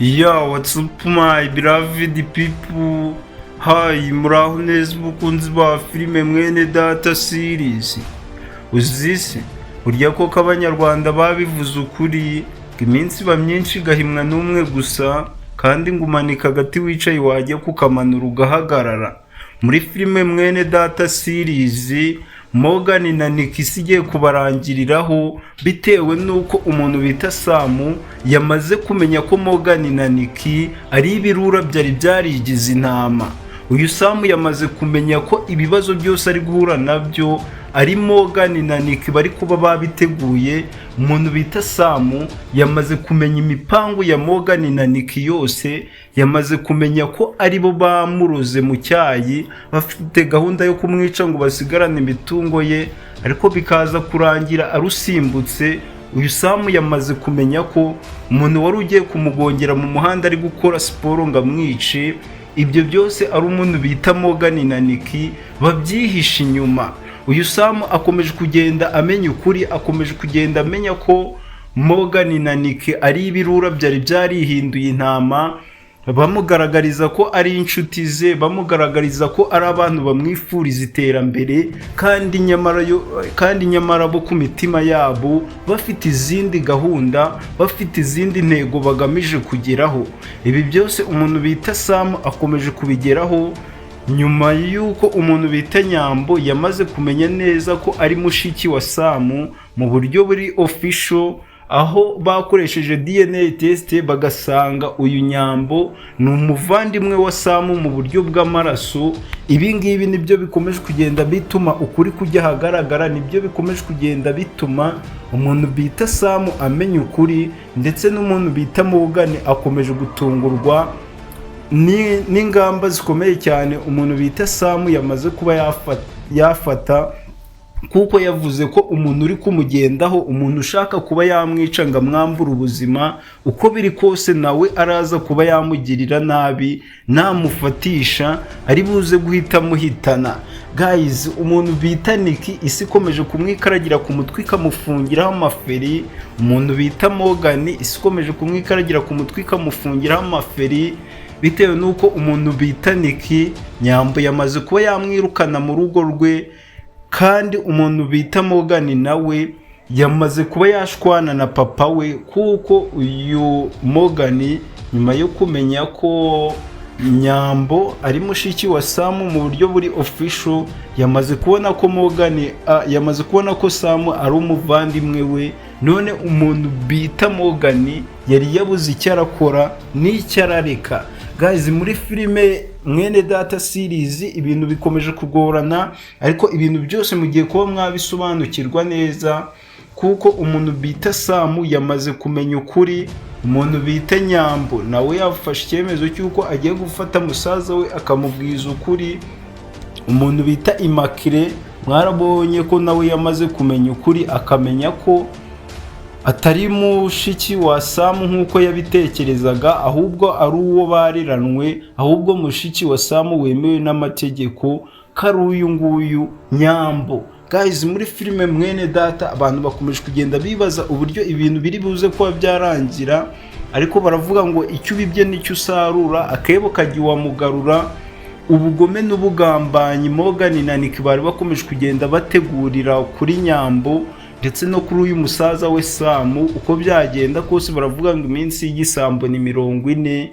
Yo, what's up, my beloved people? Hi, muraho neza umukunzi ba filime Mwene Data series. Uzi se, burya koko Abanyarwanda babivuze ukuri, ngo iminsi iba myinshi igahimwa n'umwe gusa, kandi ngo umanika agati wicaye wajya kukamanura ugahagarara. Muri filime Mwene Data series, Morgan na Nick isi igiye kubarangiriraho bitewe n'uko umuntu bita Samu yamaze kumenya ko Morgan na Nick ari ibirura byari byarigize intama. Uyu Samu yamaze kumenya ko ibibazo byose ari guhura nabyo ari Morgan na Nick bari kuba babiteguye. Umuntu bita Samu yamaze kumenya imipangu ya Morgan na Nick yose, yamaze kumenya ko aribo bamuroze mu cyayi, bafite gahunda yo kumwica ngo basigarane imitungo ye, ariko bikaza kurangira arusimbutse. Uyu Samu yamaze kumenya ko umuntu wari ugiye kumugongera mu muhanda ari gukora siporo ngo amwice, ibyo byose ari umuntu bita Morgan na Nick babyihishe inyuma. Uyu Samu akomeje kugenda amenya ukuri, akomeje kugenda amenya ko Morgan na Nick ari ibirura byari byarihinduye intama, bamugaragariza ko ari inshuti ze, bamugaragariza ko ari abantu bamwifuriza iterambere, kandi nyamara bo ku mitima yabo bafite izindi gahunda, bafite izindi ntego bagamije kugeraho. Ibi byose umuntu bita Samu akomeje kubigeraho nyuma y'uko umuntu bita Nyambo yamaze kumenya neza ko ari mushiki wa Samu mu buryo buri official, aho bakoresheje DNA test bagasanga uyu Nyambo ni umuvandimwe wa Samu mu buryo bw'amaraso. Ibi ngibi nibyo bikomeje kugenda bituma ukuri kujya ahagaragara, nibyo bikomeje kugenda bituma umuntu bita Samu amenya ukuri, ndetse n'umuntu bita Morgan akomeje gutungurwa n'ingamba zikomeye cyane umuntu bita Samu yamaze kuba yafata, kuko yavuze ko umuntu uri kumugendaho, umuntu ushaka kuba yamwica ngo amwambure ubuzima, uko biri kose nawe araza kuba yamugirira nabi, namufatisha ari buze guhita amuhitana. Guys, umuntu bita Nick isi ikomeje kumwikaragira ku mutwe ikamufungiraho amaferi. Umuntu bita Morgan isi ikomeje kumwikaragira ku mutwe ikamufungiraho amaferi, bitewe n'uko umuntu bita Nick Nyambo yamaze kuba yamwirukana mu rugo rwe, kandi umuntu bita Morgan nawe yamaze kuba yashwana na papa we, kuko uyu Morgan nyuma yo kumenya ko Nyambo ari mushiki wa Samu mu buryo buri official, yamaze kubona ko Morgan yamaze kubona ko Samu ari umuvandimwe we. None umuntu bita Morgan yari yabuze icyo arakora n'icyo arareka. Guys, muri filime Mwene Data series ibintu bikomeje kugorana, ariko ibintu byose mugiye kuba mwabisobanukirwa neza, kuko umuntu bita Samu yamaze kumenya ukuri. Umuntu bita Nyambo nawe yafashe icyemezo cy'uko agiye gufata musaza we akamubwiza ukuri. Umuntu bita Imakire mwarabonye ko nawe yamaze kumenya ukuri, akamenya ko atari mushiki wa Samu nk'uko yabitekerezaga, ahubwo ari uwo bariranwe, ahubwo mushiki wa Samu wemewe n'amategeko ko ari uyu nguyu Nyambo. Guys, muri filime Mwene Data abantu bakomeje kugenda bibaza uburyo ibintu biri buze kuba byarangira, ariko baravuga ngo icyo ubibye nicyo usarura, akebo kajya iwamugarura. Ubugome n'ubugambanyi Morgan na Nick bari bakomeje kugenda bategurira kuri Nyambo ndetse no kuri uyu musaza we Samu, uko byagenda kose baravuga ngo iminsi y'igisambo ni 40.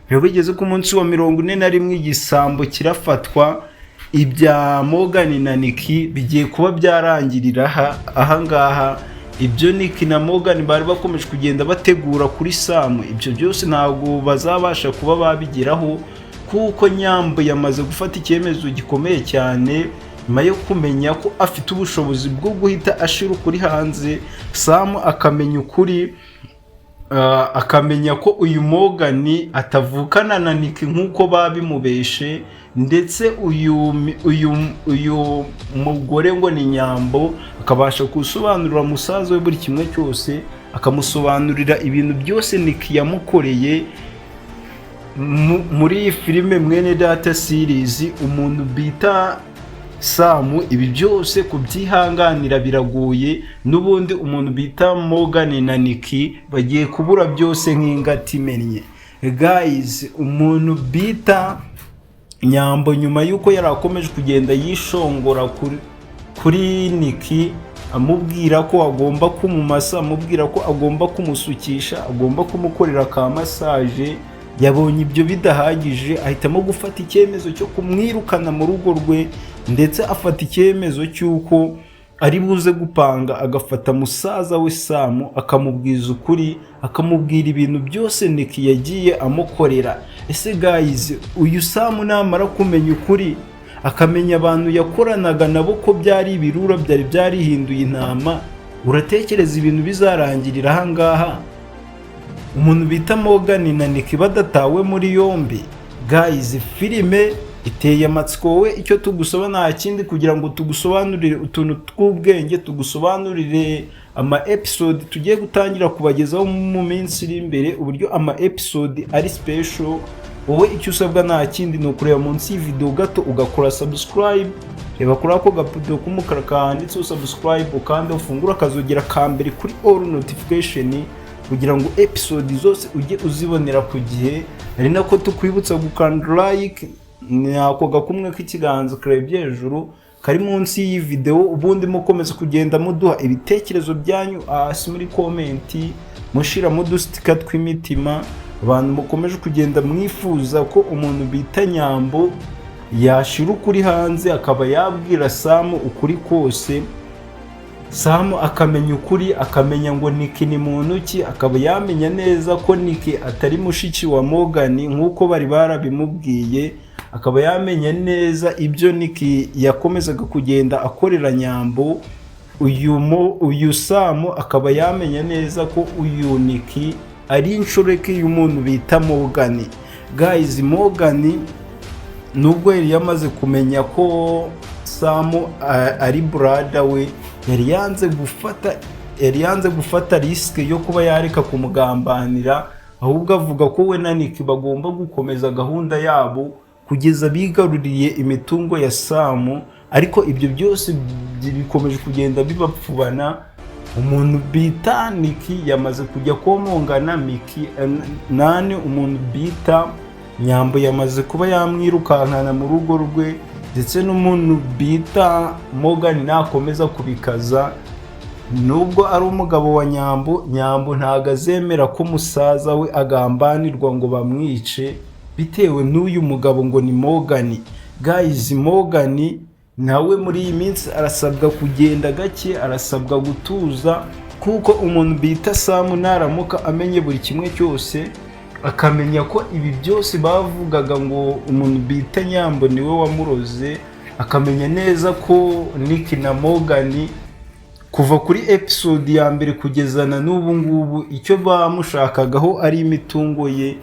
Biba bigeze ku munsi wa 41 igisambo kirafatwa. Ibya Morgan na Nick bigiye kuba byarangirira ahangaha. Ibyo Nick na Morgan bari bakomeje kugenda bategura kuri Samu, ibyo byose ntabwo bazabasha kuba babigeraho, kuko Nyambo yamaze gufata icyemezo gikomeye cyane nyuma yo kumenya ko afite ubushobozi bwo guhita ashira ukuri hanze, Samu akamenya ukuri. akamenya ko uyu Morgan atavukana na Nick nk'uko babimubeshe, ndetse uyu mugore ngo ni Nyambo akabasha gusobanurira musaza we buri kimwe cyose, akamusobanurira ibintu byose Nick yamukoreye. Muri iyi filime Mwene Data series, umuntu bita Samu ibi byose kubyihanganira biragoye. N'ubundi umuntu bita Morgan na Nick bagiye kubura byose nk'ingati imennye. Guys, umuntu bita Nyambo, nyuma y'uko yari akomeje kugenda yishongora kuri Nick, amubwira ko agomba kumumasa, amubwira ko agomba kumusukisha, agomba kumukorera ka massage, yabonye ibyo bidahagije, ahitamo gufata icyemezo cyo kumwirukana mu rugo rwe, ndetse afata icyemezo cy'uko ari buze gupanga agafata musaza we Samu, akamubwiza ukuri, akamubwira ibintu byose Nick yagiye amukorera. Ese guys, uyu Samu namara kumenya ukuri, akamenya abantu yakoranaga nabo ko byari ibirura byari byarihinduye intama, uratekereza ibintu bizarangirira ahangaha umuntu bita Morgan na Nick badatawe muri yombi? Guys, filime iteye amatsiko. Wowe icyo tugusaba nta kindi, kugira ngo tugusobanurire utuntu tw'ubwenge, tugusobanurire ama episode tugiye gutangira kubagezaho mu minsi iri imbere, uburyo ama episode ari special, wowe icyo usabwa nta kindi, ni ukureba munsi y'ivideo gato ugakora subscribe. Reba kuri ako gaputo k'umukara kanditseho subscribe, ukande, ufungure akazogera ka mbere kuri all notification, kugira ngo episode zose ujye uzibonera ku gihe. Ari nako tukwibutsa gukanda like, ni ako gakumwe k'ikiganza karebye hejuru kari munsi y'iyi video. Ubundi mukomeza kugenda muduha ibitekerezo byanyu hasi muri comment, mushiramo udusticker tw'imitima. Abantu mukomeje kugenda mwifuza ko umuntu bita Nyambo yashira ukuri hanze, akaba yabwira Samu ukuri kose, Samu akamenya ukuri, akamenya ngo Niki ni muntu ki, akaba yamenya neza ko Niki atari mushiki wa Morgan nk'uko bari barabimubwiye, akaba yamenya neza ibyo Niki yakomezaga kugenda akorera Nyambo. Uyu Samu akaba yamenya neza ko uyu Niki ari inshoreke y'umuntu bita Morgan. Guys, Morgan nubwo yari yamaze kumenya ko Samu ari brother we, yari yanze gufata risk yo kuba yareka kumugambanira, ahubwo avuga ko we na Nick bagomba gukomeza gahunda yabo kugeza bigaruriye imitungo ya Samu. Ariko ibyo byose bikomeje kugenda bibapfubana. Umuntu bita Niki yamaze kujya komongana Miki nani, umuntu bita Nyambo yamaze kuba yamwirukankana mu rugo rwe, ndetse n'umuntu bita Morgan nakomeza kubikaza, nubwo ari umugabo wa Nyambo, Nyambo ntabwo azemera ko musaza we agambanirwa ngo bamwice bitewe n'uyu mugabo ngo ni Morgan. Guys, Morgan nawe muri iyi minsi arasabwa kugenda gake, arasabwa gutuza, kuko umuntu bita Samu naramuka amenye buri kimwe cyose, akamenya ko ibi byose bavugaga ngo umuntu bita Nyambo niwe wamuroze, akamenya neza ko Nick na Morgan kuva kuri episode ya mbere kugeza na n'ubu ngubu icyo bamushakagaho ari imitungo ye.